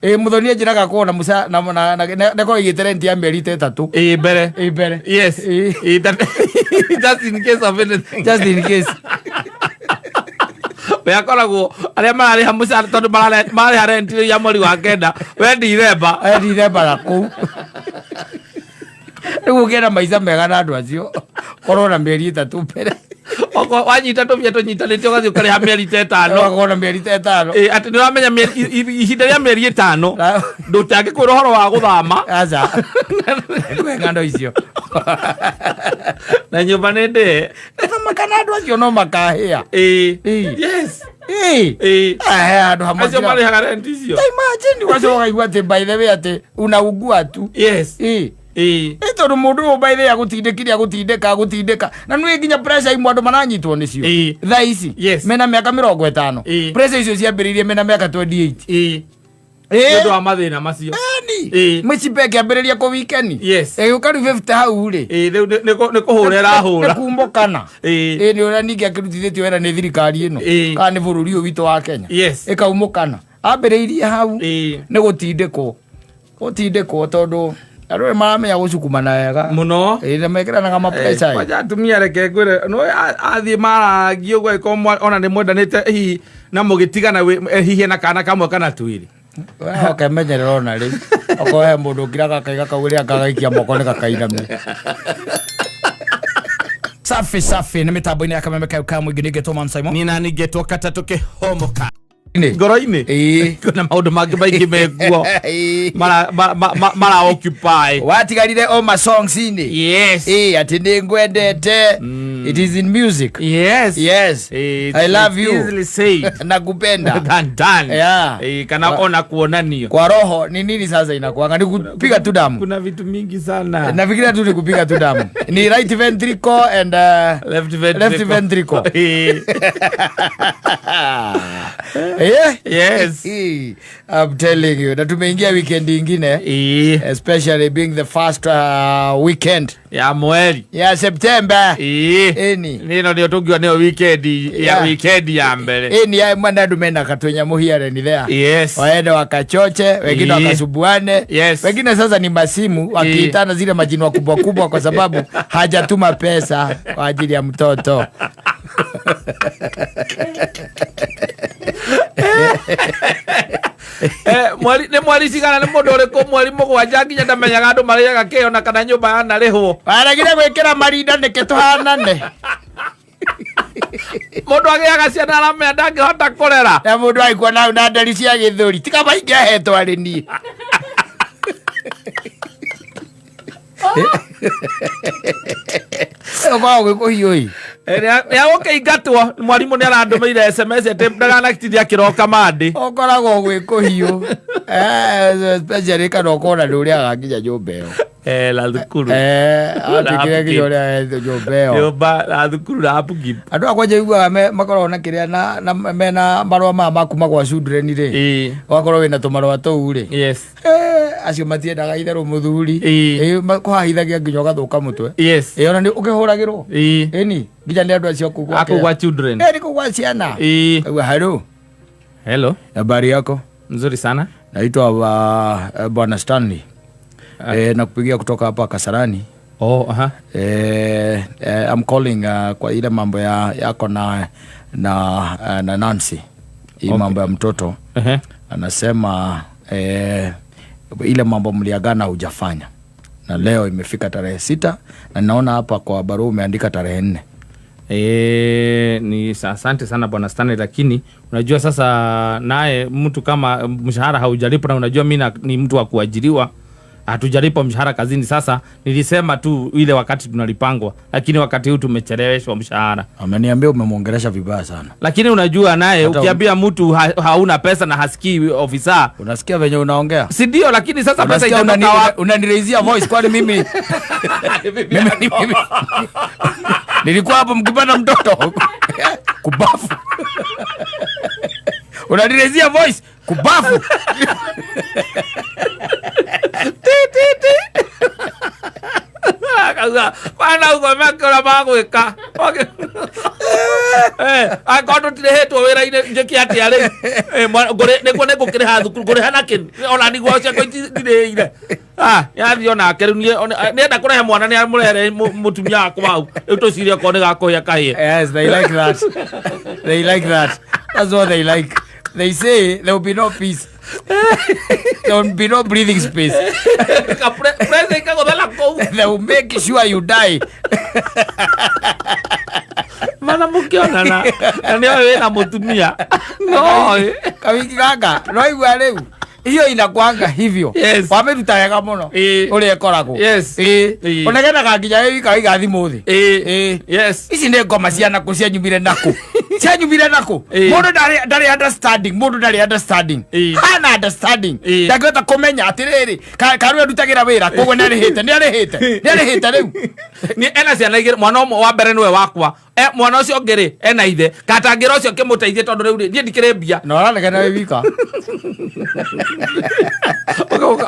Ĩ Muthoni anjĩraga kuona muca na na na na igĩte rent ya mĩeri ta 3. Ĩ mbere. Ĩ mbere. Yes. Ĩ. Ĩ, just in case of anything. Just in case. We akoragwo arĩa mararĩha mũcara tondũ mararĩha rent ya mweri wa 9 we Dithemba. Dithemba kũu. Rĩu ũngĩenda maica mega na andũ acio korwo na mĩeri 3 mbere. Okorwo wanyita tũbia tũnyitanĩte ũgathiĩ ũkarĩha mĩeri ta 5. Ũgakorwo na mĩeri ta 5. Ĩ, atĩ nĩ ũramenya ihinda rĩa mĩeri 5 ndũtangĩkwĩra ũhoro wa gũthama. Aca. Kwĩ ng'ano icio. Na nyũmba nĩ ndĩe. Thama kana andũ acio no makahĩa. Ĩ. Ĩ. Yes. Ĩ. Ĩ. Ahe handũ hamwe. Acio marĩhaga rent icio. Imagine wacoka ũkaigua atĩ by the way atĩ unaugua tu. Yes. Ĩ. Ĩ. Ĩ tondũ mũndũ ũyũ by the way agũtindĩkire agũtindĩka agũtindĩka na nĩ nginya pressure imwe andũ maranyitwo nĩcio. Ĩ. Thaa ici. Yes. Mena mĩaka 50. Ĩ. Pressure icio ciambĩrĩirie mena mĩaka 28. Ĩ. Ĩ. Nĩ ũndũ wa mathĩna macio. Ĩni. Ĩ. Mĩcipa ĩkĩambĩrĩria kũ weekend. Yes. Ĩgĩũka rĩu 50 hau rĩ. Ĩ, rĩu nĩ kũhũra ĩrahũra. Nĩ kumbũkana. Ĩ. Ĩ nĩ ũrĩa ningĩ akĩrutithĩtio wĩra nĩ thirikari ĩno. Ĩ. Kana nĩ bũrũri ũyũ witũ wa Kenya. Yes. Ĩkaumũkana. Ambĩrĩirie hau. Ĩ. Nĩ gũtindĩkwo. Gũtindĩkwo tondũ andũ nĩ maramenya gũcukumana wega. Mũno. Ĩ na mekĩranaga ma pressure. Kwanja atumia reke ngwĩre no athiĩ marangi ũguo angĩkorwo ona nĩ mwendanĩte hihi na mũgĩtigana hihi na kana kamwe kana twĩrĩ. Ũkemenyerera ona rĩu. Okorwo he mũndũ ũngiraga akaiga kau rĩrĩa akagaikia moko nĩ gakainamia. Safi safi nĩ mĩtambo-inĩ ya kameme kau ka mũingĩ nĩngetwo Man Simon. Niĩ nani ngetwo katatũ kĩhomoka. Nĩ. Ngoro-inĩ. Ĩ. Kwĩna maũndũ mangĩ maingĩ mekuo. Ĩ. Mara occupy. Watigarire o ma songs-inĩ. Yes. Ĩ atĩ nĩ ngwendete. It is in music. Yes. Yes. It's I love you. Easily said. Nakupenda. Than done. Yeah. Kana ona kuonanio. Kwa roho ni nini sasa inakuanga? Ni kupiga tu damu. Kuna vitu mingi sana. Nafikiria tu ni kupiga tu damu. Ni right ventricle and left ventricle. Left ventricle. Yeah? Yes. I'm telling you. Na tumeingia weekend ingine. Especially being the first weekend ya mweri ya September. Ĩni. Nino ndio tungiwa nio weekend ya weekend ya mbere. Ĩni ya mwana andu mena katwenya muhiare ni there. Yes. Waende wakachoche, wengine wakasubuane. Yes. Wengine sasa ni masimu wakiitana zile majina kubwa kubwa kwa sababu hajatuma pesa kwa ajili ya mtoto. Mweri nĩ mweri cigana nĩ mũndũ ũrĩkũ mweri 7 nginya ndamenyaga andũ marĩaga kĩ ona kana nyũmba yanarĩhwo. Waregire gwĩkĩra marinda nĩkĩ tũhanane? Mũndũ agĩaga ciana aramenya ndangĩhota kũrera. Na mũndũ agĩkua na nderi cia gĩthũri. Tiga maingĩ ahetwo arĩ niĩ. Ũkoragwo gwĩ kũhiũhi. Nĩ agũkĩingatwo mwarimũ nĩ arandũmĩire SMS atĩ ndaganakitithia kĩroka Monday. Ũkoragwo gwĩ kũhiũ. Especially kana ũkona nĩ ũrĩaga nginya nyũmba ĩyo. La thukuru. Atuĩkire nginya ũrĩa nyũmba ĩyo. Nyũmba la thukuru la upkeep. Andũ akwa njiguaga makoragwo na kĩrĩa na mena marũa maya ma kuma gwa children rĩ. Ũgakorwo wĩna tũmarũa tũu rĩ. Yes. Acio matiendaga itherũ mũthuri. Kũhahithagia nginya ũgathũka mũtwe. Yes. Ona nĩ ũkĩhũragĩrwo. Ĩni nginya nĩ andũ acio kũu gwa kũu gwa children. Nĩ kũu gwa ciana. Auga hello. Hello. Habari yako? Nzuri sana. Naitwa Bwana Stanley. Nakupigia kutoka hapa Kasarani. Oh, aha. I'm calling kwa ile mambo ya yako na na Nancy. Hii Okay. Mambo ya mtoto. Anasema ile mambo mliagana hujafanya. Na leo imefika tarehe 6 na naona hapa kwa barua umeandika tarehe 4. Ni asante sana Bwana Stanley, lakini unajua sasa naye mtu kama mshahara haujalipwa na unajua mimi ni mtu wa kuajiriwa, hatujalipwa mshahara kazini. Sasa nilisema tu ile wakati tunalipangwa, lakini wakati huu tumecheleweshwa mshahara. Ameniambia umemuongelesha vibaya sana. Lakini unajua naye ukiambia mtu hauna pesa na hasikii ofisa. Unasikia venye unaongea? Si ndio, lakini sasa pesa itatoka wapi? Unanireizia voice kwani mimi mimi nilikuwa hapo mkipata mtoto kubafu. Unanireizia voice kubafu. Ti ti ti. Kaza, bana ugomeka na magwika. Angĩkorwo tũtirĩhĩtwo wĩra-inĩ njĩke atĩa rĩu? Nĩguo nĩngũkĩrĩha thukuru, ngũrĩha nakĩ? Ona niguo ciakwa itirĩire. Ah, nĩathiĩ onake rĩu nĩenda kũrehe mwana, nĩamũrehere mũtumia wakwa hau. Rĩu tũcire okorwo nĩ gakũhĩa kahĩe. Yes, they like that. They like that. That's what they like. They say there will be no peace. There will be no breathing space. Pressure ikagũthela kũu. They will make sure you die. Mana mũkĩonana na nĩoĩ wĩna mũtumia no. Kawiki gaka, no igua rĩu. Hiyo inakuanga hivyo. Yes. Wamĩruta wega mũno. Ũrĩa ĩkoragwo. Ũnegenaga nginya wĩ wika waiga thimũ thĩ. Ici nĩ ngoma cia nakũ cianyumire nakũ, cianyumire nakũ? Mũndũ ndarĩ understanding, mũndũ ndarĩ understanding. Hana understanding. Ndangĩhota kũmenya atĩrĩrĩ, karũe ndutagĩra wĩra koguo nĩarĩhĩte, nĩarĩhĩte, nĩarĩhĩte rĩu. Nĩ ena ciana igĩrĩ, mwana ũmwe wa mbere nĩwe wakwa. Mwana ũcio ũngĩ rĩ, ena ithe katangĩra ũcio kĩmũteithie, tondũ rĩu rĩ, niĩ ndikĩrĩ mbia. Na ũranegena wĩ wika.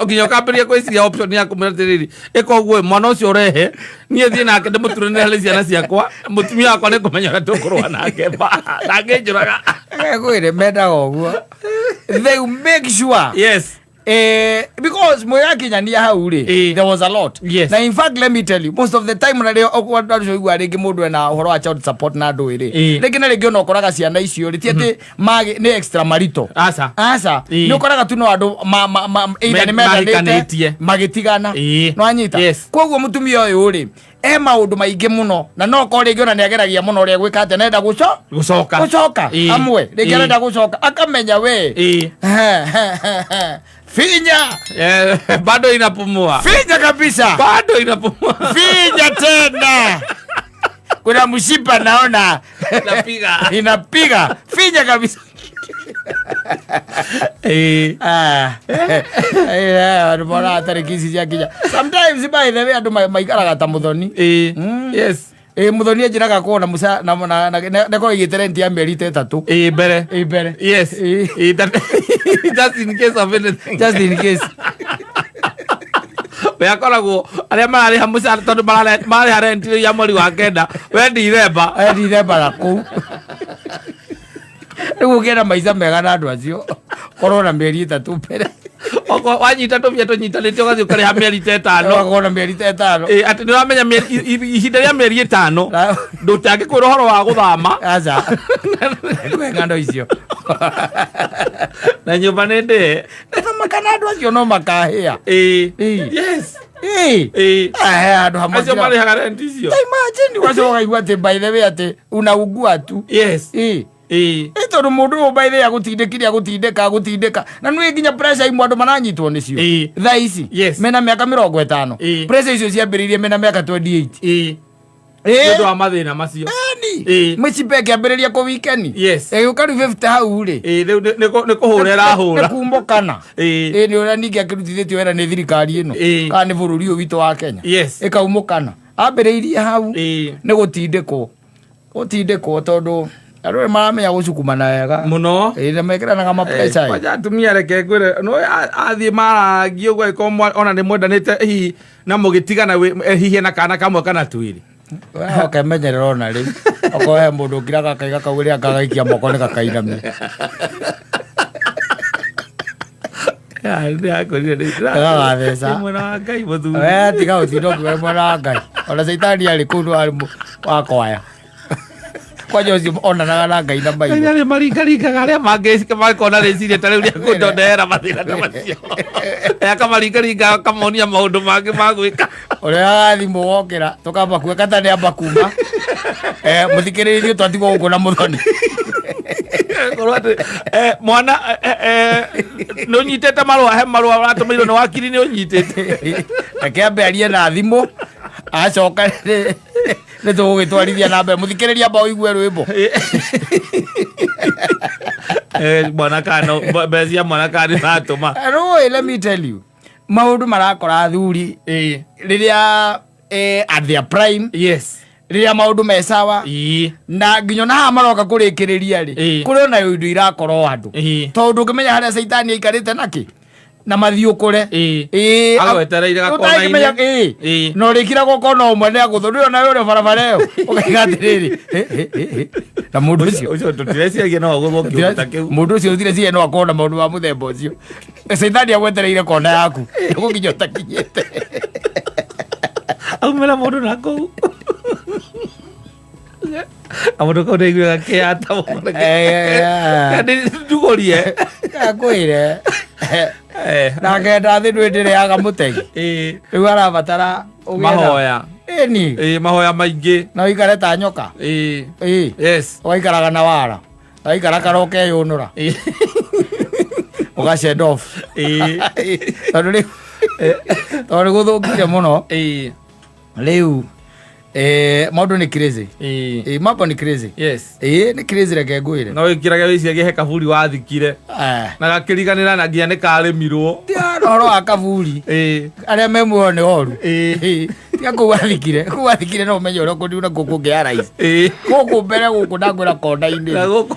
Nginya ũkambĩrĩria gwĩciria option ya kũmwĩra atĩrĩrĩ, ĩka ũguo, mwana ũcio ũrehe niĩ thiĩ nake ndĩmũturanĩre harĩ ciana ciakwa, mũtumia wakwa nĩ kũmenya ũrĩa tũkũrũa nake ndangĩnjũraga. Ngwĩre mendaga ũguo, they will make sure. Because mwĩrakinyania hau rĩ, there was a lot. Na in fact, let me tell you, most of the time na rĩo igua rĩngĩ mũndũ ena ũhoro wa child support na ndũĩ rĩ, rĩngĩ na rĩngĩ ona ũkoraga ciana icio rĩ, ti atĩ nĩ extra marital. Aca. Aca. Nĩ ũkoraga tu no andũ either nĩ mendanĩte mahikanĩtie. Magĩtigana. Nĩwanyita? Yes. Koguo mũtumia ũyũ rĩ, e maũndũ maingĩ mũno, na no korwo rĩngĩ ona nĩ ageragia mũno ũrĩa gwĩka atĩa, nenda gũcoka. Gũcoka hamwe rĩngĩ, arenda gũcoka akamenya we finya. Bado inapumua. Finya kabisa. Bado inapumua. Finya tena, kuna mshipa naona inapiga. Inapiga, finya kabisa. Ah. Andũ monaga tarĩki ici ciakinya, sometimes, by the way, andũ maikaraga ta mũthoni. Ĩ mũthoni anjĩraga kuona muca na nekorwo igĩte rent ya mĩeri ta 3. Ĩĩ, mbere. Ĩ mbere. Ĩĩ, just in case of anything. Just in case. We akoragwo arĩa mararĩha mũcara, tondũ mararĩha rent ya mweri wa kenda, we Ndithemba. Ndithemba kũu rĩu ũngĩenda maica mega na andũ acio, korwo na mĩeri 3 mbere. Okorwo wanyita tũbia tũnyitanĩte, ũgathiĩ ũkarĩha mĩeri ta 5. Ũgakorwo na mĩeri ta 5. Ĩĩ, atĩ nĩ ũramenya ihinda rĩa mĩeri 5 ndũtangĩkwĩra ũhoro wa gũthama. Aca, kwĩ ng'ano icio. Na nyũmba nĩ ndĩhe. Thamaka na andũ acio no makahĩa. Ĩĩ. Ahe handũ hamwe. Acio marĩhaga rent icio. Ta imagine ũgacoka ũkaigua atĩ, by the way, atĩ unaugua tu. Ĩ tondũ mũndũ ũyũ, by the way, agũtindĩkire, agũtindĩka, agũtindĩka, na nĩ nginya pressure imwe andũ maranyitwo nĩcio thaa ici mena mĩaka 50. Pressure icio ciambĩrĩirie mena mĩaka 28. Nĩ ũndũ wa mathĩna macio. Ĩni. Mĩcipa ĩkĩambĩrĩria kũ wikeni. Ĩgĩũka rĩu 50 hau rĩ. Ĩĩ, rĩu nĩ kũhũra Nĩ ĩrahũra. kumbũkana. Ĩ nĩ ũrĩa ningĩ akĩrutithĩtio wĩra nĩ thirikari ĩno kana nĩ bũrũri ũyũ witũ wa Kenya. Ĩkaumũkana ambĩrĩirie hau. Nĩ gũtindĩkwo, gũtindĩkwo, tondũ andũ nĩ maramenya gũcukumana wega. Mũno. Ĩ, na mekĩranaga mapressure. Kwanja atumia, reke ngwĩre, no athiĩ marangi ũguo, angĩkorwo ona nĩ mwendanĩte hihi na mũgĩtigana hihi na kana kamwe kana twĩrĩ. We ũkemenyerera ona rĩu okorwo he mũndũ ũkiraga akaiga kau rĩa kagaikia moko nĩ gakainamia. Gagatheca. Nĩ mwena wa Ngai mũthuri. We tiga gũtinda ũkiuga mwena wa Ngai, ona caitani arĩ kũu nĩ warĩ wa kwaya kwanja ũcio onanaga na Ngai na maitho. Arĩa maringaringaga, arĩa mangĩ makona rĩciria ta rĩu rĩa kũndondehera mathĩna ta macio, akamaringaringa akamonia maũndũ mangĩ ma gwĩka. Ũrĩa agathimũ wokĩra tũkamba kuo kata nĩ amba kuma. Mũthikĩrĩrie, ithuĩ twatigwo gũkũ na mũthoni. Korwo atĩ mwana nĩ ũnyitĩte marũa, he marũa ũratũmĩirwo nĩ wakiri, nĩ ũnyitĩte. Reke ambe arie na thimũ, acoka nĩ tũgũgĩtwarithia na mbere. Mũthikĩrĩria, amba ũigue rwĩmbo. Mwana kana mbeca cia mwana kana nĩ ratũma. Rũĩ, let me tell you, maũndũ marakora athuri rĩrĩa at their prime, rĩrĩa maũndũ me sawa, na nginya ona haha maroka kũrĩkĩrĩria rĩ, kũrĩ ona indo irakorwo andũ, tondũ ndũngĩmenya harĩa caitani aikarĩte nakĩ. Na mathiũkũre. Ĩĩ. Ĩĩ. Agwetereire gakona-inĩ. Ũtangĩmenya- ĩĩ. Ĩĩ. Na ũrĩkira kona ũmwe nĩ agũthũ ndũrĩ ona ũrĩa barabara ĩyo ũkaiga atĩrĩrĩ, "Ĩ, ĩ, ĩ, ĩ." Na mũndũ ũcio Ũcio tũtireciria no agũthwo kĩũndũ ta kĩu. Mũndũ ũcio ũtireciria no akorwo na maũndũ ma mũthemba ũcio. Caitani agwetereire kona yaku gũkinya ũtakinyĩte. Aumĩra mũndũ na kũu. Kamũndũ kau ndaiguaga kĩata mũno. Ndugũrie. Akwĩre na ngenda thĩ ndwĩ ndĩrĩaga mũtegi. Ĩĩ. Rĩu arabatara ũgĩe na- Mahoya. Ĩni. Ĩĩ, mahoya maingĩ. Na ũikare ta nyoka. Ĩĩ. Ĩĩ. Yes. Ũgaikaraga na wara waikara karokeyũnũra. Ĩĩ. Ũga send off. Ĩĩ. Tondũ rĩu tondũ nĩ gũthũkire mũno. Ĩĩ. Rĩu maũndũ nĩ crazy. Ĩĩ. Mambo nĩ crazy. Yes. Ĩĩ, nĩ crazy, reke ngwĩre. No wĩkĩrage wĩciagie he kaburi wathikire na gakĩriganĩra na nginya nĩ karĩmirwo. Tiga na ũhoro wa kaburi. Ĩĩ. Arĩa me muoyo nĩ oru. Ĩĩ. Ĩĩ, tiga kũu wathikire, kũu wathikire no ũmenye ũrĩa ũkũniuna kũu kũngĩ ya raici. Ĩĩ. Gũkũ mbere gũkũ ndakwĩra kona-inĩ. Na gũkũ.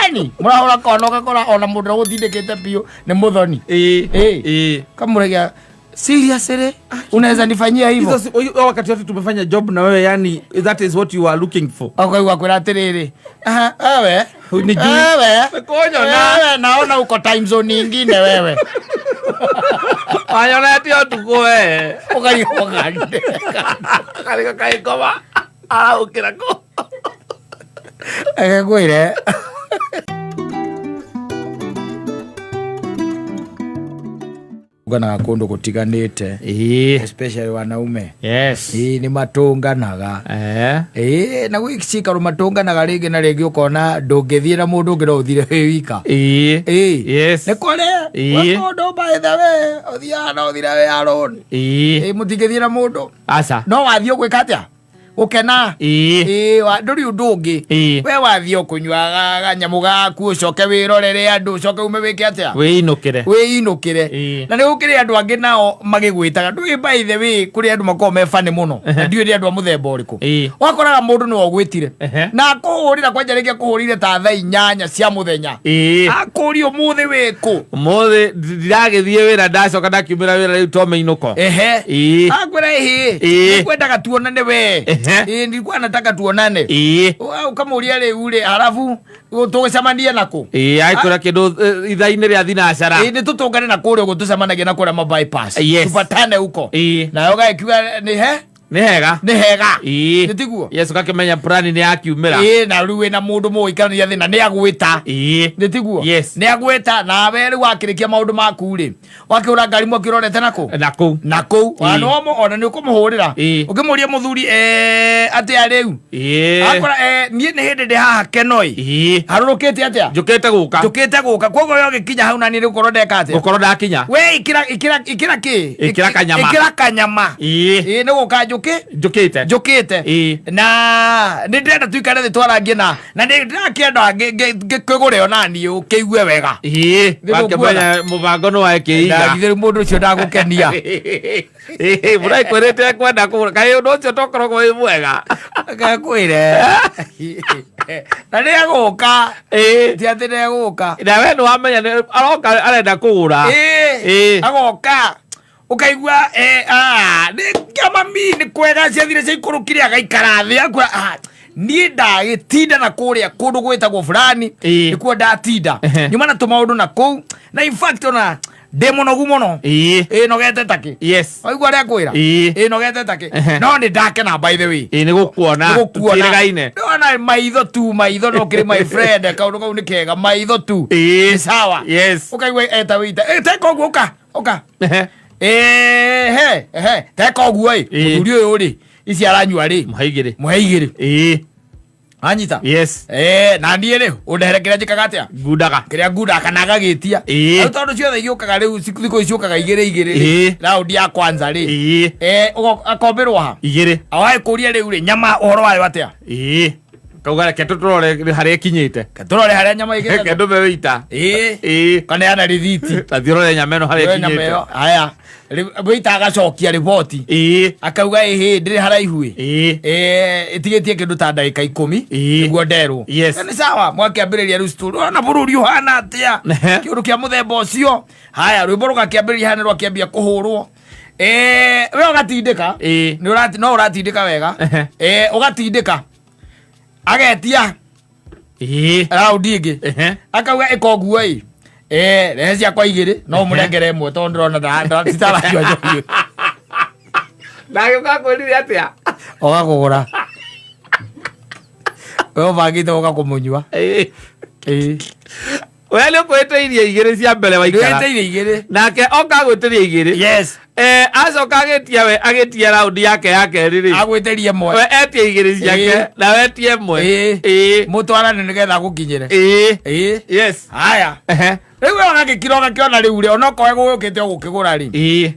Eni mũrahũra kona ũgakora ona mũndũ ũrĩa ũgũtindĩkĩte biũ nĩ mũthoni. Ĩĩ. Ĩĩ. Ĩĩ. Kamũregia seriously, unaweza nifanyia hivyo? Hizo hiyo wakati wote tumefanya job na wewe, yani that is what you are looking for. Ukaigua kwĩra atĩrĩrĩ, "Aha, wewe Ni juu. wewe Nĩkũnyona. wewe naona uko time zone nyingine wewe." Wanyonete ũtukũ we. Ũkarigwo kande. Karĩga kaĩkoma araũkĩra kũ. Reke ngwĩre, nganaga kũndũ gũtiganĩte. Ĩĩ. Especially wanaume. Yes. Ĩĩ, nĩ matũnganaga. Eh. Ĩĩ, na gwĩ cikaro matũnganaga rĩngĩ na rĩngĩ ũkona ndũngĩthiĩ na mũndũ ũngĩ no ũthire wĩ wika. Ĩĩ. Ĩĩ. Yes. Nĩ kũrĩ Ĩĩ. mũndũ, by the way, ũthiaga na ũthire wĩ alone. Ĩĩ. Ĩĩ, mũtingĩthiĩ na mũndũ. Aca. No wathiĩ ũgwĩka atĩa? Gũkena. Ĩĩ. Ĩĩ, ndũrĩ ũndũ ũngĩ. Ĩĩ. We wathiĩ ũkũnyua kanyamũ gaku, ũcoke wĩrorere andũ, ũcoke ume wĩke atĩa? Wĩinũkĩre. Wĩinũkĩre. Ĩĩ. Na nĩ gũkĩrĩ andũ angĩ nao magĩgwĩtaga ndũĩ, by the way, kũrĩ andũ makoragwo me funny mũno na ndiũĩ nĩ andũ a mũthemba ũrĩkũ. Wakoraga mũndũ nĩwe ũgwĩtire na akũhũrĩra kwanja rĩngĩ akũhũrĩire ta thaa 8 cia mũthenya. Akũria, "Ũmũthĩ wĩkũ?" Ũmũthĩ ndiragĩthiĩ wĩra, ndacoka ndakiumĩra wĩra rĩu to mĩinũko. Ehe. Akwĩra, "Ĩhĩ, nĩkwendaga tuonane we." "Ĩĩ, nilikuwa nataka tuonane." Ũkamũria, "Rĩu rĩ, halafu tũgĩcemanie nakũ?" Ĩĩ, agĩkwĩra kĩndũ ithaa-inĩ rĩa thinacara. Ĩĩ, nĩ tũtũngane na kũrĩa ũguo tũcemanagia na kũrĩa ma bypass. Tupatane huko. Nayo ũgagĩkiuga nĩ he Nĩ hega. Nĩ hega. Ĩĩ. Nĩ tiguo? Yes, ũgakĩmenya plani nĩ yakiumĩra. Ĩĩ, na rĩu wĩna mũndũ mũgũikarania thĩ na nĩ agwĩta. Nĩ tiguo? Yes. Nĩ agwĩta nawe rĩu wakĩrĩkia maũndũ maku rĩ, wakĩũra ngari mwaki ũrorete nakũ? Na kũu. Na kũu. Ona no ona nĩ ũkũmũhũrĩra. Ũkĩmũria, "Mũthuri, atĩa rĩu?" Akora, "Niĩ nĩ hĩndĩ ndĩ haha Kenoi." "Harũrũkĩte atĩa?" "Njũkĩte gũka." "Njũkĩte gũka." Koguo we ũgĩkinya hau na niĩ nĩ gũkorwo ndeka atĩa? Gũkorwo ndakinya. We ĩkĩra ĩkĩra ĩkĩra kĩ? Ĩkĩra kanyama. Ĩkĩra kanyama. Ĩĩ, nĩ gũka njũkĩ Njũkĩte. Njũkĩte. Na nĩ ndĩrenda tuikare thĩ twarangie na nĩ ndĩrakĩenda ngĩkũgũre ona niĩ ũkĩigue wega. Nĩ Wakĩmenya mũbango nĩ wakĩiga. Ndagithĩ mũndũ ũcio ndagũkenia. Mũrakwĩrĩte ekwenda kũgũra kaĩ ũndũ ũcio tokoragwo wĩ mwega. Ngakwĩre na nĩ egũka. Ti atĩ nĩ egũka. Na we nĩ wamenya nĩ aroka arenda kũgũra. Agoka ũkaigua nĩ kĩa mami nĩ kwega ciathire ciaikũrũkire agaikara thĩ akwa, "Niĩ ndagĩtinda na kũrĩa kũndũ gwĩtagwo fulani." "Nĩkuo ndatinda." "Nyuma na tũmaũndũ na kũu na in fact ona ndĩ mũnogu mũno." "Ĩ nogete takĩ." Waigua ũrĩa kwĩra? "Ĩ nogete takĩ." "No nĩ ndakena by the way." Ĩĩ, nĩ gũkuona. Nĩgũkuona. Tũtiĩrĩgaine. Ndĩrona maitho tu, maitho no kĩrĩ my friend, kaũndũ kau nĩ kega, maitho tu. Nĩ sawa. Ũkaigua eta wĩita, "Teka ũguo, ũka ũka." "Ehe ehe, teka ũguo ĩ." "Mũthuri ũyũ rĩ, ici aranyua rĩ, Mũhe igĩrĩ. Mũhe igĩrĩ." Anyita. "Na niĩ rĩ, ũndehere kĩrĩa njĩkaga atĩa?" Ngundaga. "Kĩrĩa ngundaga kana agagĩtia." Rĩu tondũ ciothe igĩũkaga rĩu thikũ ici ciũkaga igĩrĩ igĩrĩ rĩ, raundi ya kwanza rĩ, akombĩrwo ha? Igĩrĩ. Awagĩkũria, "Rĩu rĩ, nyama ũhoro wayo atĩa?" Tauga reke tũtũrore harĩa ĩkinyĩte. Tũrore harĩa nyama Reke ĩgĩte. ndũme wĩita. Ĩĩ. Ĩĩ. Kaneana rĩthiti. Ta thiĩ ũrore nyama ĩno harĩa Ũrore nyama ĩkinyĩte. ĩyo. Haya. Wĩita agacokia riboti. Ĩĩ. Akauga ĩhĩ ndĩrĩ haraihu ĩ. Ĩĩ. Ĩtigĩtie kĩndũ ta ndagĩka 10 Ĩĩ. nĩguo nderwo. Yes. Na nĩ sawa mwakĩambĩrĩria rĩu story. Ũrona bũrũri ũhana atĩa? Ehe. Kĩũndũ kĩa mũthemba ũcio. Haya rwĩmbo rũgakĩambĩrĩria hana rwakĩambia kũhũrwo. We ũgatindĩka. Ĩĩ. Nĩ ũrati no ũratindĩka wega. Ehe. Ũgatindĩka. Agetia Ĩĩ. raundi ĩngĩ. Ehe. Akauga ĩkoguo ĩ. Rehe ciakwa igĩrĩ no mũnengere ĩmwe tondũ ndĩrona titaranyua njohi. Ndagĩũka kwĩrire atĩa? Ũgakũgũra. We ũbangĩte ũka kũmũnyua. Ĩĩ. Ĩĩ. We nĩ ũkwĩtĩirie igĩrĩ cia mbere waikara. Ndwĩtĩire igĩrĩ. Nake oka gwĩtĩria igĩrĩ. Yes. Acoka agĩtia we agĩtia raundi yake ya kerĩ rĩ. Agwĩtĩrie ĩmwe. We etie igĩrĩ ciake Ĩĩ. na we etie ĩmwe. Ĩĩ. Ĩĩ. Mũtwarane nĩgetha agũkinyĩre. Ĩĩ. Ĩĩ. Yes. Haya. Ehe. Rĩu we ũgagĩkira ũgakĩona rĩu rĩ onokorwo egũgĩũkĩte ũgũkĩgũra rĩ. Ĩĩ.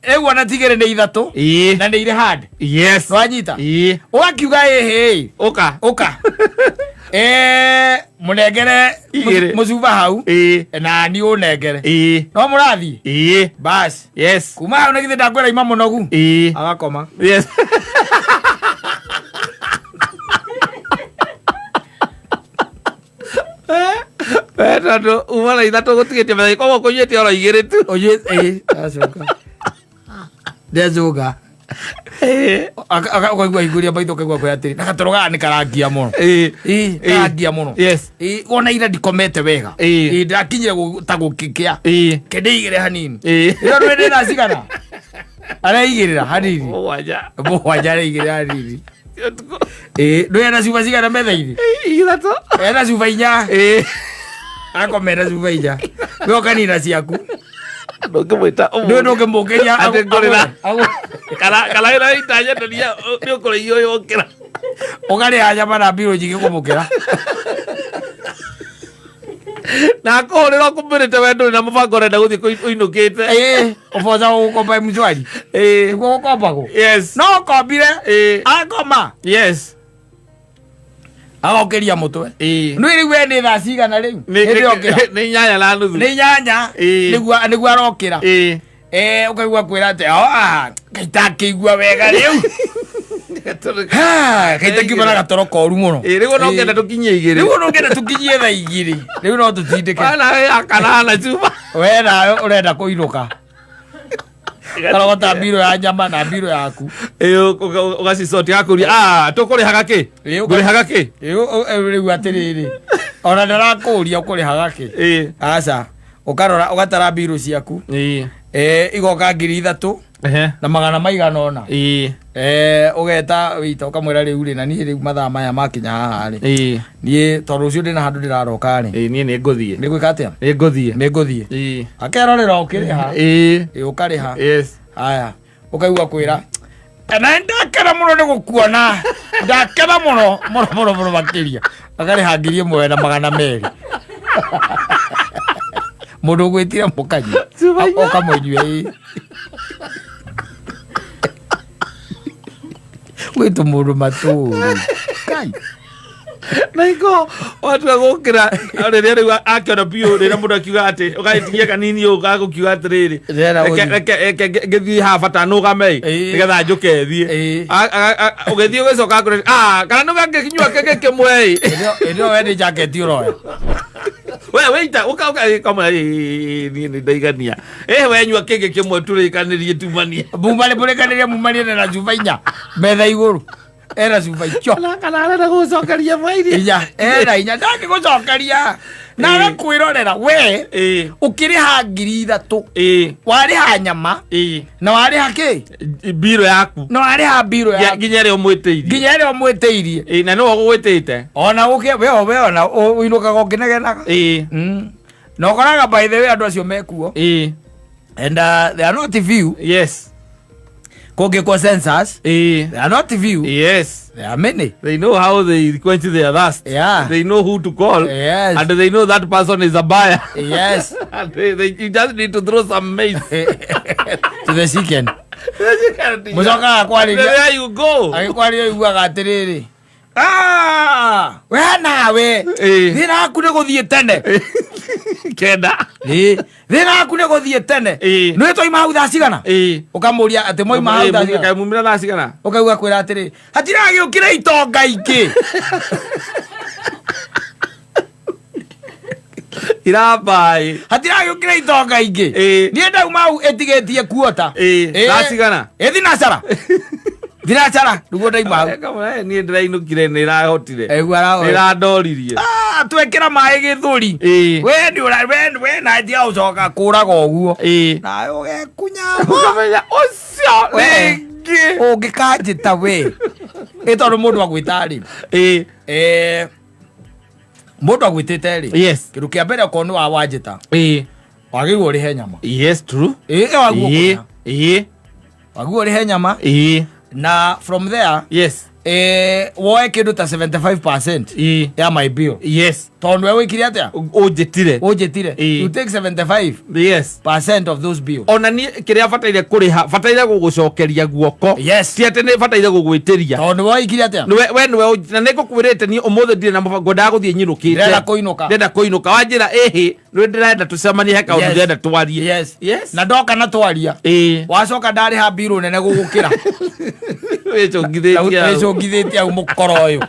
Rĩu ona ti igĩrĩ nĩ ithatũ. Ĩĩ. Na nĩ irĩ hard. Yes. Nĩwanyita? Ĩĩ. Ũgakiuga ĩhĩ. Ũka. Ũka. Mũnengere Igĩrĩ. mũcuba hau. Ĩĩ. Na niĩ ũnengere. Ĩĩ. No mũrathiĩ? Ĩĩ. Bas. Yes. Kuma hau nĩ githĩ ndakwĩra ima mũnogu. Ĩĩ. Agakoma. Yes. We tondũ uma na ithatũ gũtigĩtie metha koguo kũnyuĩte oro igĩrĩ tu. Ũnyuĩte ĩĩ acoka. Ndecoka. Ĩĩ. Ũkaigua hingũria maitho ũkaigua kwĩ atĩrĩ. Na gatoro gaka nĩ karangia mũno. Ĩĩ. Ĩĩ karangia mũno. Yes. Ĩĩ wona ira ndikomete wega. Ĩĩ. Ĩĩ ndakinyire ta gũkĩkĩa. Ĩĩ. Kĩndĩigĩre hanini. Ĩĩ. Ĩyo ndũĩ ndĩ thaa cigana? Areigĩrĩra hanini. Mũgwanja. Mũgwanja areigĩrĩra hanini. Ũtukũ. Ĩĩ ndũĩ ena cuba cigana metha-inĩ? Ithatũ. Ena cuba inya. Ĩĩ. Akoma ena cuba inya. We ũkanina ciaku. Ndũngĩmwĩta Ndũĩ ndũngĩmũkĩria Atĩ ngũrĩra. Kana ĩno itanyenderia nĩ ũkũrĩithio ũyũ ũkĩra. Ũkarĩha nyama na mbirũ nyingĩ kũmũkĩra. Na akũhũrĩra ũkũmbĩrĩte we ndũrĩ na mũbango ũrenda gũthiĩ ũinũkĩte. Ĩĩ ũboca gũkomba mshwari. Ĩĩ. Nĩguo gũkombagwo. Yes. No ũkombire. Ĩĩ. Akoma. Yes. Agokĩria mũtwe. Ĩĩ. Nĩ rĩu we nĩ thaa cigana rĩu? Nĩ- Hĩndĩ okĩra. Nĩ inyanya na nuthu. Nĩ inyanya. Ĩĩ. Nĩguo arokĩra. Ĩĩ. Ũkaigua kwĩra atĩ oh, Ngai takĩigua wega rĩu. Ha, Ngai takiuma na gatoro koru mũno. Ĩĩ rĩu no ngenda tũkinyie igĩrĩ. Rĩu no ngenda tũkinyie thaa igĩrĩ. Rĩu no tũtindĩke. Wana we akanana cuba. We nawe ũrenda kũinũka. Karogota mbirũ ya nyama na mbirũ yaku. Ĩĩ ũgacicoti gakũria ah tũkũrĩhaga kĩ? Ĩĩ, Ngũrĩhaga kĩ? Ĩĩ, rĩu atĩrĩrĩ. Ona ndarakũria ũkũrĩhaga kĩ. Ĩĩ. Aca. Ũkarora ũgatara mbirũ ciaku. Ĩĩ. Igoka 3,000 Ehe. na magana maigana ũna. Ĩĩ. Ũgeta wĩita ũkamwĩra rĩu rĩ na niĩ rĩu mathaa maya makinya haha rĩ. Ĩĩ. Niĩ tondũ rũciũ ndĩna handũ ndĩraroka rĩ. Ĩĩ niĩ nĩ ngũthiĩ. Nĩ gwĩka atĩa? Nĩ ngũthiĩ. Nĩ ngũthiĩ. Ĩĩ. Akerorera ũkĩrĩha. Ĩĩ. Ĩĩ ũkarĩha. Yes. Haya. Ũkaigua kwĩra na ndakena mũno nĩ gũkuona. Ndakena mũno mũno mũno mũno makĩria. Akarĩha 1,200. Mũndũ ũgwĩtire mũkanyua. Cuba inya. Ũkamũnyua ĩĩ. Gwĩtũ mũndũ matũũru. Kai. Na iko watua gũkĩra rĩrĩa rĩu akĩona biũ rĩrĩa mũndũ akiuga atĩ ũgagĩtigia kanini ũũ gagũkiuga atĩrĩrĩ Ndĩrenda reke gũthiĩ. reke reke ngĩthiĩ haha bata nũgame ĩ Ĩĩ. nĩgetha njũke thiĩ Ĩĩ. ũgĩthiĩ ũgĩcoka akũrĩ ah kana nĩũgakĩnyua kĩngĩ kĩmwe ĩ Hĩndĩ ĩyo we nĩ jaketi ũroya. we wĩita ũka ũka kamwe niĩ nĩ ndaigania ĩ we nyua kĩngĩ kĩmwe tũrĩkanĩrie tumanie Mumare mũrĩkanĩrie mumanĩre na cuba inya metha igũrũ. Ena cuba icio. kana arenda gũgũcokeria mwairi Inya ena inya ndangĩgũcokeria. Na Ĩĩ. agakwĩrorera we ĩ ũkĩrĩha 3,000 ĩ warĩha nyama ĩ na warĩha kĩ mbirũ yaku na warĩha mbirũ yaku nginya ĩrĩa ũmwĩtĩirie nginya ĩrĩa ũmwĩtĩirie. Ĩ, na nĩwe ũgũgwĩtĩte Ona ũkĩ we we ona ũinũkaga ũkĩnegenaga. ĩ Na ũkoraga by the way andũ acio mekuo ĩ and they are not few. Yes. Kũngĩkwo census Ĩ. they are not few. Yes. There are many. They know how they quench their thirst. Yeah. They know who to call. Yes. And they know that person is a buyer. Yes. And you just need to throw some maize. To the chicken. Mũcokaga kwarĩria. There you go. Agĩkwarĩria ũiguaga atĩrĩrĩ. Ah, we nawe Ĩĩ. thĩna waku nĩ gũthiĩ tene. 9. Ĩĩ, thĩna waku nĩ gũthiĩ tene. Ĩĩ. Nĩ twaima hau thaa cigana? Ĩĩ. Ũkamũria atĩ mwaima hau thaa cigana? Kaĩ mumĩra thaa cigana? Ũkauga kwĩra atĩrĩ, hatiragĩũkire itonga ingĩ. Irambaĩ. Hatiragĩũkire itonga ingĩ. Ĩĩ. Niĩ ndauma hau ĩtigĩtie kuota. Ĩĩ. Ĩĩ. Thaa cigana? Ĩ thinacara. Thinacara nĩguo ndaima hau. Niĩ ndĩrainũkire nĩ ĩrahotire. Aigua Nĩ ĩrandoririe. Ah, twekĩra maĩ gĩthũri. Ĩĩ. We nĩ ũra we na njia ũcoka kũraga ũguo. Ĩĩ. Nawe ũgekunya. Ũkamenya ũcio We. rĩngĩ. Ũngĩkanjĩta we. Ĩ tondũ mũndũ agwĩta rĩ. Ĩĩ. Eh, mũndũ agwĩtĩte rĩ. Yes. Kĩndũ kĩa mbere okorwo nĩ wa wanjĩta. Ĩĩ. Wagĩrĩirwo ũrĩhe nyama. Yes, true. Ĩ ĩ wagĩrĩirwo Ĩĩ. kũrĩha. Ĩĩ. Wagĩrĩirwo ũrĩhe nyama Ĩĩ. na from there Yes. woe kĩndũ ta 75% Ĩĩ. ya my bill. Yes. Tondũ we wĩkire atĩa? Ũnjĩtire. Ũnjĩtire. Ĩĩ. You take 75% Yes. of those bills. Ona niĩ kĩrĩa bataire kũrĩha bataire gũgũcokeria guoko. Yes. Ti atĩ nĩ bataire gũgwĩtĩria. Tondũ nĩwe wĩkire atĩa? Nĩwe we nĩwe na nĩ ngũkwĩrĩte niĩ ũmũthĩ ndirĩ na mũbango ngwendaga gũthiĩ nyinũkĩte. Ndĩrenda kũinũka. Ndĩrenda kũinũka. Wanjĩra ĩhĩ nĩ ndĩrenda tũcemanie he kaũndũ Yes. ndĩrenda twarie. Yes. Yes. Na ndoka na twaria. Ĩĩ. Wacoka ndarĩha mbirũ nene gũgũkĩra. Wĩcũngithĩtie hau. Wĩcũngithĩtie hau mũkoro ũyũ.